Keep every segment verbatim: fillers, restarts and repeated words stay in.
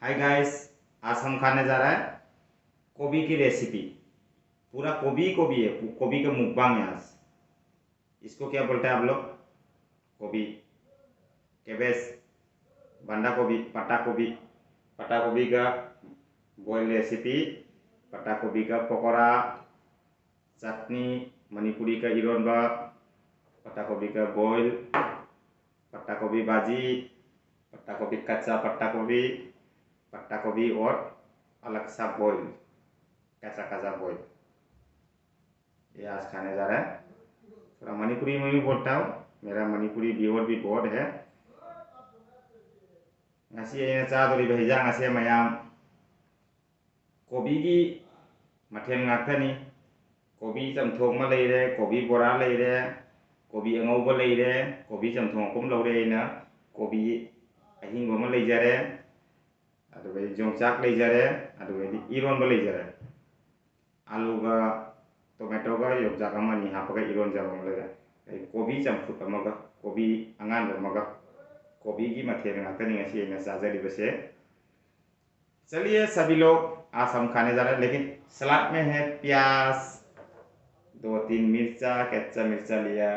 Hi guys, आज हम खाने जा रहा है गोभी की रेसिपी। पूरा गोभी गोभी है, गोभी का मुकबांग है आज। इसको क्या बोलते हैं आप लोग? गोभी, कैबेज, बंदा गोभी, पत्ता गोभी। पत्ता गोभी का बॉयल रेसिपी, पत्ता गोभी का पकौड़ा, चटनी, मणिपुरी का इरोनबा, पत्ता गोभी का बॉयल, पत्ता गोभी भाजी, पत्ता गोभी कच्चा, पत्ता गोभी, पत्ता गोभी और अलग सा बॉयल, कच्चा कच्चा बॉयल। ये आज खाने जा रहा है। थोड़ा मणिपुरी में भी बोलता हूँ, मेरा मणिपुरी व्यूअर भी बहुत है। ꯉꯁꯤ ꯑꯩꯅ ꯆꯥꯗꯣꯔꯤꯕ ꯍꯤꯟꯖꯥꯡ ꯑꯁꯦ ꯃꯌꯥꯝ ꯀꯣꯕꯤꯒꯤ ꯃꯊꯦꯜ ꯉꯥꯛꯇꯅꯤ꯫ ꯀꯣꯕꯤ ꯆꯝꯊꯣꯡ ꯑꯃ ꯂꯩꯔꯦ, ꯀꯣꯕꯤ ꯕꯣꯔꯥ ꯂꯩꯔꯦ, ꯀꯣꯕꯤ ꯑꯉꯧꯕ ꯂꯩꯔꯦ, ꯀꯣꯕꯤ ꯆꯝꯊꯣꯡ ꯑꯍꯨꯝ ꯂꯧꯔꯦ ꯑꯩꯅ꯫ ꯀꯣꯕꯤ ꯑꯍꯤꯡꯕ ꯑꯃ ꯂꯩꯖꯔꯦ, ꯑꯗꯨꯒ ꯌꯣꯡꯆꯥꯛ ꯂꯩꯖꯔꯦ, ꯑꯗꯨꯒ ꯏꯔꯣꯟꯕ ꯂꯩꯖꯔꯦ꯫ ꯑꯂꯨꯒ ꯇꯣꯃꯦꯇꯣꯒ ꯌꯣꯡꯆꯥꯛ ꯑꯃ ꯑꯅꯤ ꯍꯥꯞꯄꯒ ꯏꯔꯣꯟꯖꯕ ꯑꯃ ꯂꯩꯔꯦ꯫ ꯑꯗꯩ ꯀꯣꯕꯤ ꯆꯝꯐꯨꯠ ꯑꯃꯒ, ꯀꯣꯕꯤ ꯑꯉꯥꯟꯕ ꯑꯃꯒ, ꯀꯣꯕꯤꯒꯤ ꯃꯊꯦꯜ ꯉꯥꯛꯇꯅꯤ ꯉꯁꯤ ꯑꯩꯅ ꯆꯥꯖꯔꯤꯕꯁꯦ꯫ चलिए सभी लोग, आज हम खाने जा रहे हैं, लेकिन सलाद में है प्याज, दो तीन मिर्चा, कच्चा मिर्चा लिया।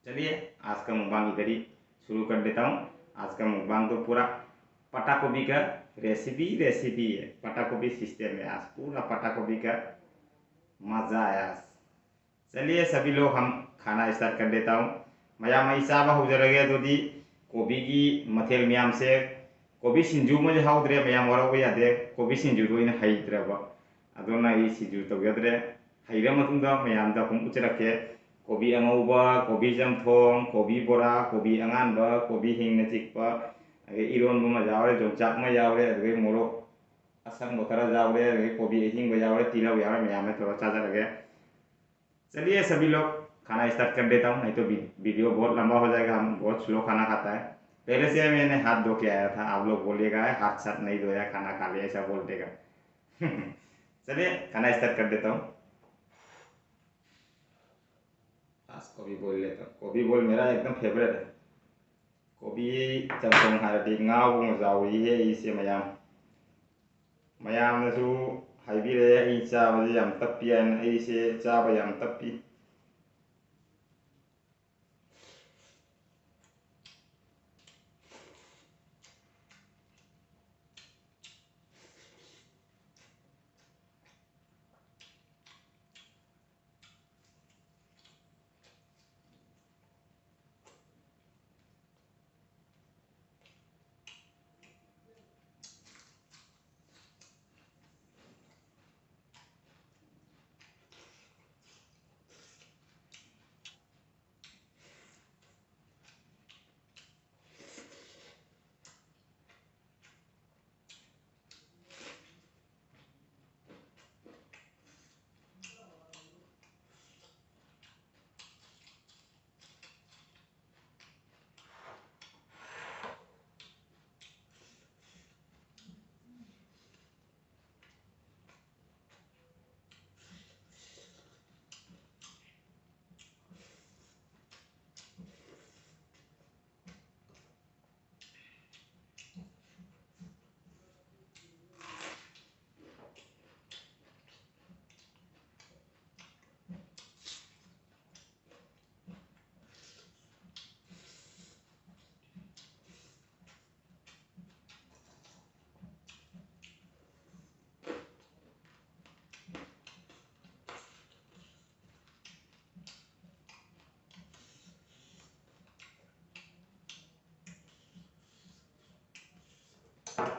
चलिए, आज का मुकबांग इधर ही शुरू कर देता हूँ। आज का मुकबांग तो पूरा पत्ता गोभी का रेसिपी रेसिपी है, पत्ता गोभी सिस्टम है। आज पूरा पत्ता गोभी का मज़ा आया आज। चलिए सभी लोग, हम खाना स्टार्ट कर देता हूँ। ꯃꯌꯥꯝ ꯑꯩ ꯆꯥꯕ ꯍꯧꯖꯔꯒꯦ꯫ ꯑꯗꯨꯗꯤ ꯀꯣꯕꯤꯒꯤ ꯃꯊꯦꯜ ꯃꯌꯥꯝꯁꯦ, ꯀꯣꯕꯤ ꯁꯤꯡꯖꯨ ꯑꯃꯁꯨ ꯌꯥꯎꯗ꯭ꯔꯦ, ꯃꯌꯥꯝ ꯋꯥꯔꯧꯕ ꯌꯥꯗꯦ꯫ ꯀꯣꯕꯤ ꯁꯤꯡꯖꯨꯗꯣ ꯑꯩꯅ ꯍꯩꯇ꯭ꯔꯕ, ꯑꯗꯨꯅ ꯑꯩ ꯁꯤꯡꯖꯨ ꯇꯧꯖꯗ꯭ꯔꯦ꯫ ꯍꯩꯔ ꯃꯇꯨꯡꯗ ꯃꯌꯥꯝꯗ ꯑꯃꯨꯛ ꯎꯠꯆꯔꯛꯀꯦ꯫ ꯀꯣꯕꯤ ꯑꯉꯧꯕ, ꯀꯣꯕꯤ ꯆꯝꯊꯣꯡ, ꯀꯣꯕꯤ ꯕꯣꯔꯥ, ꯀꯣꯕꯤ ꯑꯉꯥꯟꯕ, ꯀꯣꯕꯤ ꯍꯤꯡꯅꯆꯤꯛꯄ, ꯑꯗꯒꯤ ꯏꯔꯣꯟꯕ ꯑꯃ ꯌꯥꯎꯔꯦ, ꯌꯣꯡꯆꯥꯛ ꯑꯃ ꯌꯥꯎꯔꯦ, ꯑꯗꯒꯤ ꯃꯣꯔꯣꯛ ꯑꯁꯪꯕ ꯈꯔ ꯌꯥꯎꯔꯦ, ꯑꯗꯒꯤ ꯀꯣꯕꯤ ꯑꯍꯤꯡꯕ ꯌꯥꯎꯔꯦ, ꯇꯤꯜꯍꯧ ꯌꯥꯎꯔꯦ, ꯃꯌꯥꯝ ꯑꯃ ꯇꯧꯔ ꯆꯥꯖꯔꯒꯦ꯫ चलिए सभी लोग, खाना स्टार्ट कर देता हूँ, नहीं तो वी-, वीडियो बहुत लंबा हो जाएगा, हम बहुत स्लो खाना खाता है। पहले से मैंने हाथ धो के आया था, आप लोग बोलिएगा, "है, हाथ साथ नहीं धोया, खाना खा लिया", ऐसा बोल देगा। चलिए, खाना स्टार्ट कर देता हूँ। आज गोभी बॉयल लेता हूँ, गोभी बॉयल मेरा एकदम फेवरेट है। ꯀꯣꯕꯤ ꯆꯝꯊꯣꯡ ꯍꯥꯏꯔꯗꯤ ꯉꯥꯎꯕ ꯑꯃ ꯌꯥꯎꯔꯤꯌꯦ ꯑꯩꯁꯦ ꯃꯌꯥꯝ꯫ ꯃꯌꯥꯝꯅꯁꯨ ꯍꯥꯏꯕꯤꯔꯛꯑꯦ ꯑꯩ ꯆꯥꯕꯁꯦ ꯌꯥꯝ ꯇꯞꯄꯤ ꯍꯥꯏꯅ꯫ ꯑꯩꯁꯦ ꯆꯥꯕ ꯌꯥꯝ ꯇꯞꯄꯤ꯫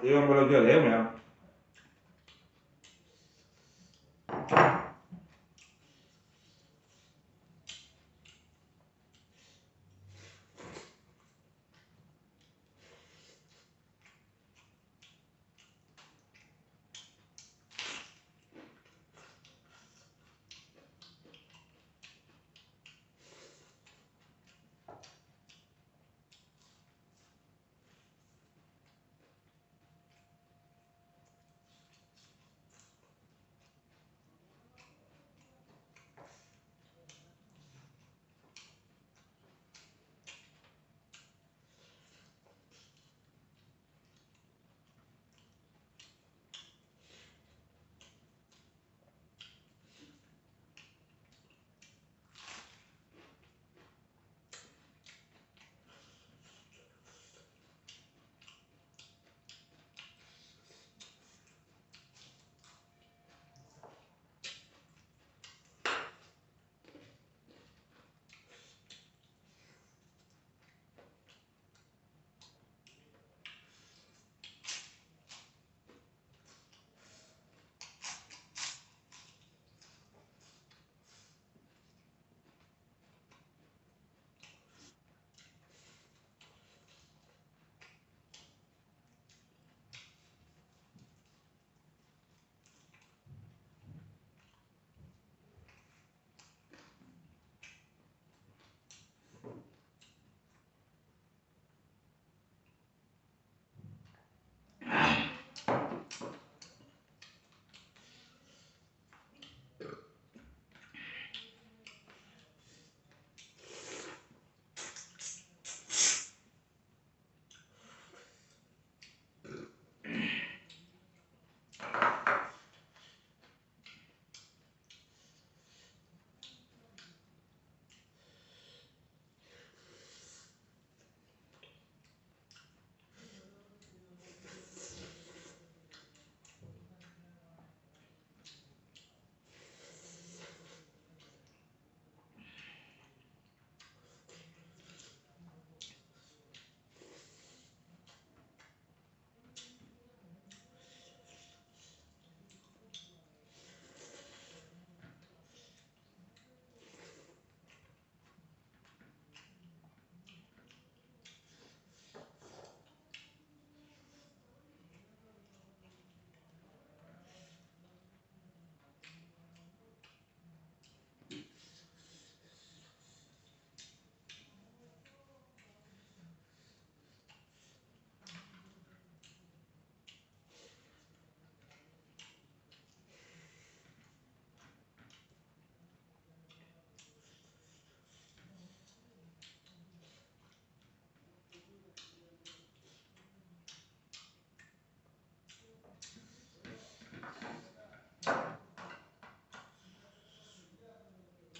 ꯏꯔꯣꯟꯕ ꯂꯧꯖꯔꯦ ꯃꯌꯥꯝ꯫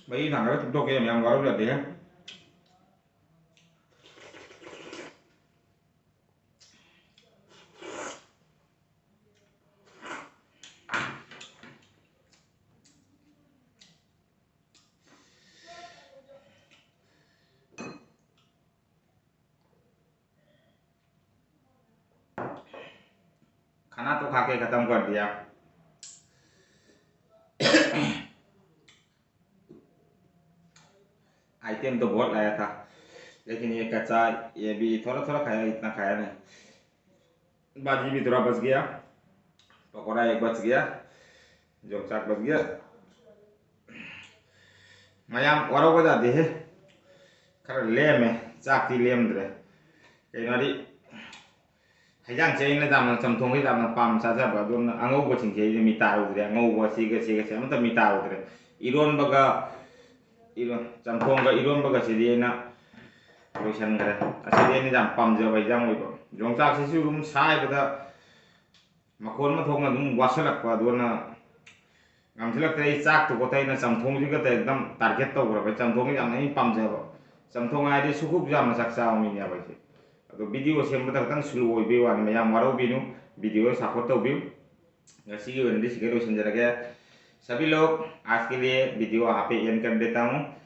ꯃꯩ ꯊꯥꯡꯒꯠꯂꯒ ꯇꯨꯝꯊꯣꯛꯀꯦ, ꯃꯌꯥꯝ ꯋꯥꯔꯧ ꯌꯥꯗꯦꯍꯦ꯫ खाना तो खा के खत्म कर दिया। आइटम तो बहुत लाया था, लेकिन ये कच्चा, ये भी थोड़ा थोड़ा खाया, इतना खाया नहीं। भाजी भी थोड़ा बच गया, पकौड़ा एक बच गया, जो चाट बच गया। ꯃꯌꯥꯝ ꯋꯥꯔꯧꯕ ꯌꯥꯗꯦꯍꯦ꯫ ꯈꯔ ꯂꯦꯝꯃꯦ, ꯆꯥꯛꯇꯤ ꯂꯦꯝꯗ꯭ꯔꯦ꯫ ꯀꯩꯅꯣꯗꯤ, ꯍꯩꯖꯥꯡꯁꯦ ꯑꯩꯅ ꯌꯥꯝꯅ, ꯆꯝꯊꯣꯡꯁꯦ ꯌꯥꯝꯅ ꯄꯥꯝꯅ ꯆꯥꯖꯕ, ꯑꯗꯨꯅ ꯑꯉꯧꯕꯁꯤꯡꯁꯦ ꯑꯩꯗꯤ ꯃꯤ ꯇꯥꯔꯨꯗ꯭ꯔꯦ꯫ ꯑꯉꯧꯕ ꯁꯤꯒ ꯁꯤꯒꯁꯦ ꯑꯃꯠꯇ ꯃꯤ ꯇꯥꯔꯨꯗ꯭ꯔꯦ꯫ ꯏꯔꯣꯟꯕꯒ, ꯏꯔꯣꯟ-, ꯆꯝꯊꯣꯡꯒ ꯏꯔꯣꯟꯕꯒꯁꯤꯗꯤ ꯑꯩꯅ ꯂꯣꯏꯁꯟꯈ꯭ꯔꯦ꯫ ꯑꯁꯤꯗꯤ ꯑꯩꯅ ꯌꯥꯝ ꯄꯥꯝꯖꯕ ꯍꯩꯖꯥꯡ ꯑꯣꯏꯕ꯫ ꯌꯣꯡꯆꯥꯛꯁꯤꯁꯨ ꯑꯗꯨꯝ ꯁꯥꯏꯕꯗ ꯃꯈꯣꯟ ꯑꯃ ꯊꯣꯛꯅ ꯑꯗꯨꯝ ꯋꯥꯁꯜꯂꯛꯄ, ꯑꯗꯨꯅ ꯉꯝꯁꯤꯜꯂꯛꯇ꯭ꯔꯦ꯫ ꯑꯩ ꯆꯥꯛꯇꯨ ꯈꯛꯇ ꯑꯩꯅ ꯆꯝꯊꯣꯡꯁꯤ ꯈꯛꯇ ꯑꯦꯛꯗꯝ ꯇꯥꯔꯒꯦꯠ ꯇꯧꯈ꯭ꯔꯕ꯫ ꯆꯝꯊꯣꯡꯁꯤ ꯌꯥꯝꯅ ꯑꯩꯅ ꯄꯥꯝꯖꯕ꯫ ꯆꯝꯊꯣꯡ ꯍꯥꯏꯔꯗꯤ ꯁꯨꯀꯨꯞ ꯌꯥꯝꯅ ꯆꯥꯛ ꯆꯥꯕ ꯃꯤꯅꯦꯕ ꯑꯩꯁꯦ꯫ ꯑꯗꯣ ꯚꯤꯗꯤꯑꯣ ꯁꯦꯝꯕꯗ ꯈꯛꯇꯪ ꯁ꯭ꯂꯣ ꯑꯣꯏꯕꯩ ꯋꯥꯅꯤ, ꯃꯌꯥꯝ ꯋꯥꯔꯧꯕꯤꯅꯨ, ꯚꯤꯗꯤꯑꯣ ꯁꯞꯄꯣꯔꯠ ꯇꯧꯕꯤꯌꯨ꯫ ꯉꯁꯤꯒꯤ ꯑꯣꯏꯅꯗꯤ ꯁꯤꯒ ꯂꯣꯏꯁꯤꯟꯖꯔꯒꯦ꯫ सभी लोग, आज के लिए वीडियो यहाँ पे एंड कर देता हूँ।